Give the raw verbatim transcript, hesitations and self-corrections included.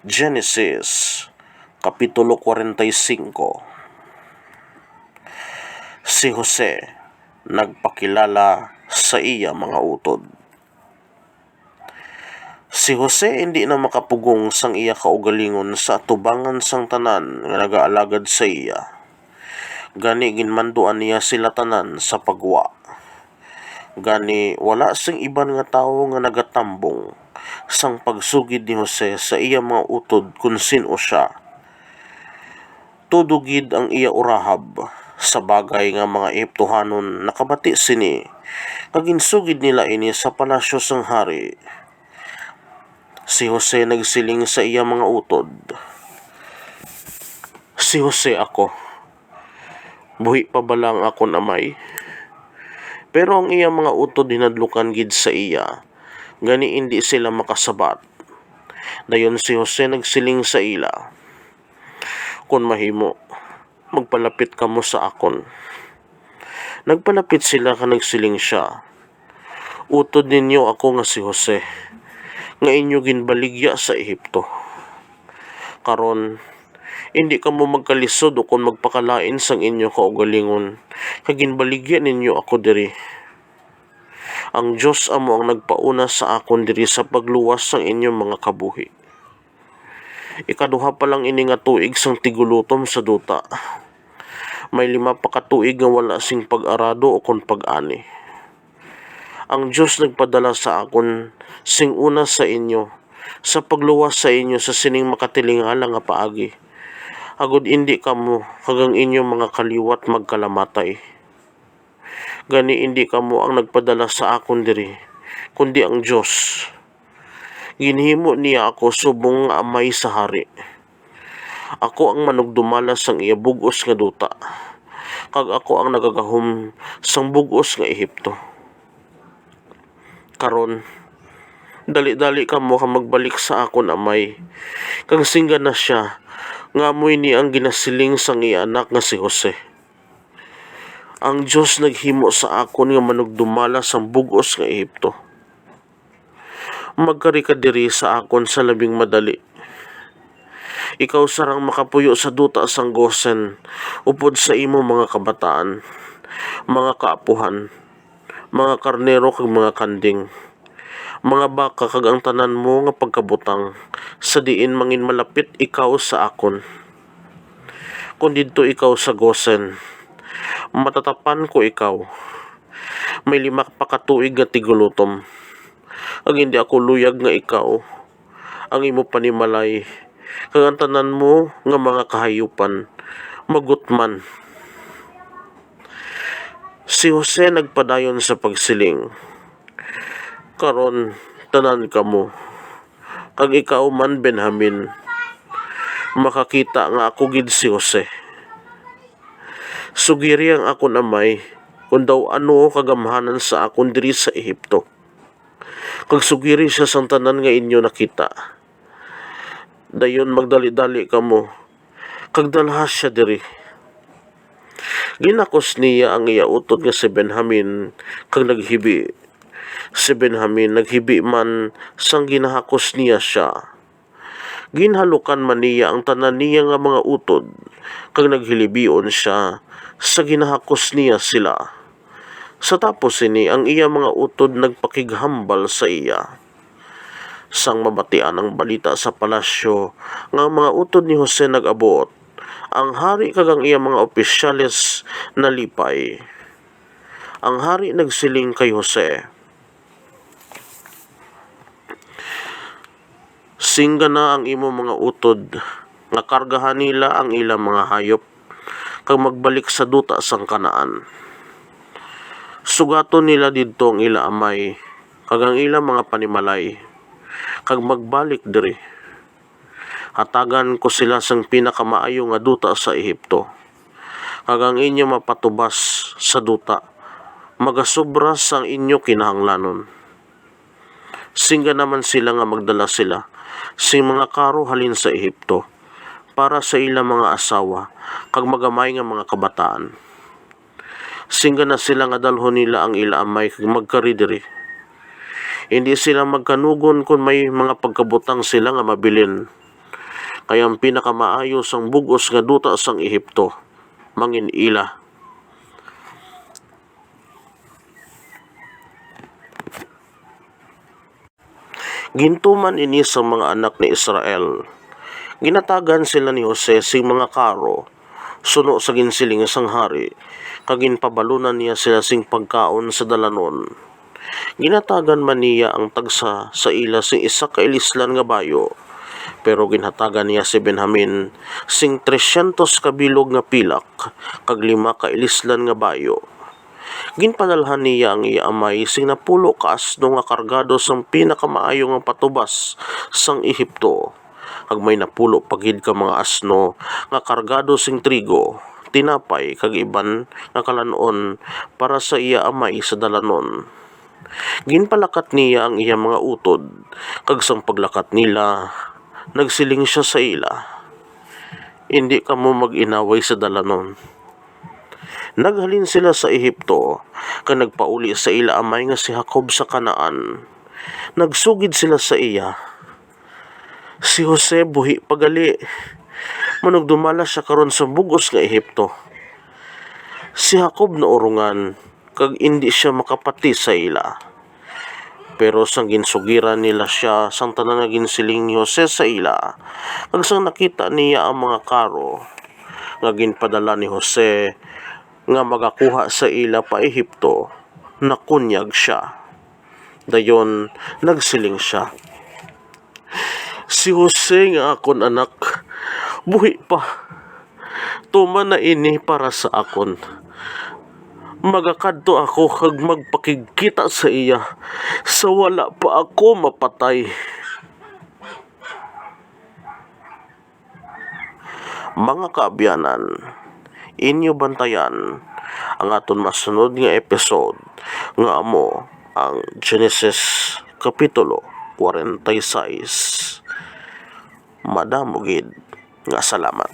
Genesis, Kapitulo forty-five. Si Jose nagpakilala sa iya mga utod. Si Jose indi na makapugong sang iya kaugalingon sa atubangan sang tanan nga nagaalagad sa iya. Gani, ginmanduan niya sila tanan sa pagwa. Gani, wala sing iban nga tawo nga nagatambong sang pagsugid ni Jose sa iya mga utod kon sin-o sia. Tudo gid ang iya urahab sa bagay nga mga Egiptohanon nakabati sini, nga ginsugid nila ini sa palasyo sang hari. Si Jose nagsiling sa iya mga utod, "Si Jose ako. Buhi pa bala ang akon amay?" Pero ang iya mga utod hinadlukan gid sa iya, gani indi sila makasabat. Dayon si Jose nagsiling sa ila, "Kon mahimo, magpalapit kamo sa akon." Nagpalapit sila kag nagsiling sia, "Utod ninyo ako nga si Jose, nga inyo ginbaligya sa Egipto. Karon, indi kamo magkalisod ukon magpakalain sang inyo kaugalingon, kay ginbaligya ninyo ako diri. Ang Dios amo ang nagpauna sa akon diri sa pagluwas sang inyo mga kabuhi. Ikaduha pa lang ini nga tuig sang tiggulitom sa duta. May lima pa ka tuig nga wala sing pag-arado ukon pag-ani. Ang Dios nagpadala sa akon sing una sa inyo, sa pagluwas sa inyo sa sining makatilingala nga paagi, agod indi kamo kag ang inyo mga kaliwat magkalamatay. Gani, indi kamo ang nagpadala sa akon diri, kundi ang Dios. Ginhimo niya ako subong nga amay sa hari. Ako ang manugdumala sang iya bug-os nga duta, kag ako ang nagagahom sang bug-os nga Egipto. Karon, dali-dali kamo kag magbalik sa akon amay, kag singgana sia nga amo ini ang ginasiling sang iya anak nga si Jose. Ang Dios naghimo sa akon nga manugdumala sang bug-os nga Egipto. Magkari ka diri sa akon sa labing madali. Ikaw sarang makapuyo sa duta sang Gosen, upod sa imo mga kabataan, mga kaapuhan, mga karnero kag mga kanding, mga baka kag ang tanan mo nga pagkabutang, sa diin manginmalapit ikaw sa akon. Kon didto ikaw sa Gosen, matatapan ko ikaw. May lima pa ka tuig nga tiggulitom, kag indi ako luyag nga ikaw, ang imo panimalay, kag ang tanan mo nga mga kahayupan magutman." Si Jose nagpadayon sa pagsiling, "Karon, tanan kamo, kag ikaw man, Benjamin, makakita nga ako gid si Jose. Sugiri ang akon amay kon daw ano kagamhanan sa akon diri sa Egipto, kag sugiri sia sang tanan nga inyo nakita. Dayon magdali-dali kamo, kag dalha sia diri." Ginhakos niya ang iya utod nga si Benjamin, kag naghibi si Benjamin, naghibi man sang ginhakos niya sia. Ginhalukan man niya ang tanan niya nga mga utod, kag naghilibion sia sa ginhakos niya sila. Sa tapos sini, ang iya mga utod nagpakighambal sa iya. Sang mabatian ang balita sa palasyo nga ang mga utod ni Jose nag-abot, ang hari kag ang iya mga opisyales nalipay. Ang hari nagsiling kay Jose, "Singgana ang imo mga utod, nga kargahan nila ang ila mga hayop, kag magbalik sa duta sang Canaan. Sugaton nila didto ang ila amay kag ang ila mga panimalay, kag magbalik diri. Hatagan ko sila sang pinakamaayo nga duta sa Egipto, kag ang inyo mapatubas sa duta magasobra sang inyo kinahanglanon." Singgana man sila nga magdala sila sing mga karo halin sa Egipto para sa ila mga asawa kag magamay nga mga kabataan. Singgana sila nga dalhon nila ang ila amay kag magkari diri. Indi sila magkanugon kon may mga pagkabutang sila nga mabilin. kay ang pinakamaayo sang bug-os nga duta sang Ehipto mangin-ila. Gintuman ini sang mga anak ni Israel. Ginhatagan sila ni Jose sing mga karo, suno sa ginsiling sang hari, kag ginpabalunan niya sila sing pagkaon sa dalanon. Ginhatagan man niya ang tagsa sa ila sing isa ka ilislan nga bayo, pero ginhatagan niya si Benjamin sing trescientos ka bilog nga pilak kag lima ka ilislan nga bayo. Ginpadalhan niya ang iya amay sing napulo ka asno nga kargado sang pinakamaayo nga patubas sang Ehipto, kag may napulo pa gid ka mga asno nga kargado sing trigo, tinapay, kag iban nga kalan-on para sa iya amay sa dalanon. Ginpalakat niya ang iya mga utod, kag sang paglakat nila, nagsiling sia sa ila, "Indi kamo mag-inaway sa dalanon." Naghalin sila sa Ehipto, kag nagpauli sa ila amay nga si Jacob sa Canaan. Nagsugid sila sa iya, "Si Jose buhi pa gali. Manugdumala sia karon sa bug-os nga Ehipto." Si Jacob naurongan, kag indi sia makapati sa ila. Pero sang ginsugiran nila sia sang tanan nga ginsiling ni Jose sa ila, kag sang nakita niya ang mga karo nga ginpadala ni Jose nga magakuha sa ila pa Ehipto, nakunyag sia. Dayon nagsiling sia, "Si Jose nga akon anak buhi pa. Tuman na ini para sa akon. Magakadto ako kag magpakigkita sa iya sa wala pa ako mapatay." Mga kaabyanan, inyo bantayan ang aton masunod nga episode, nga amo ang Genesis Kapitulo forty-six. Madamo gid nga salamat.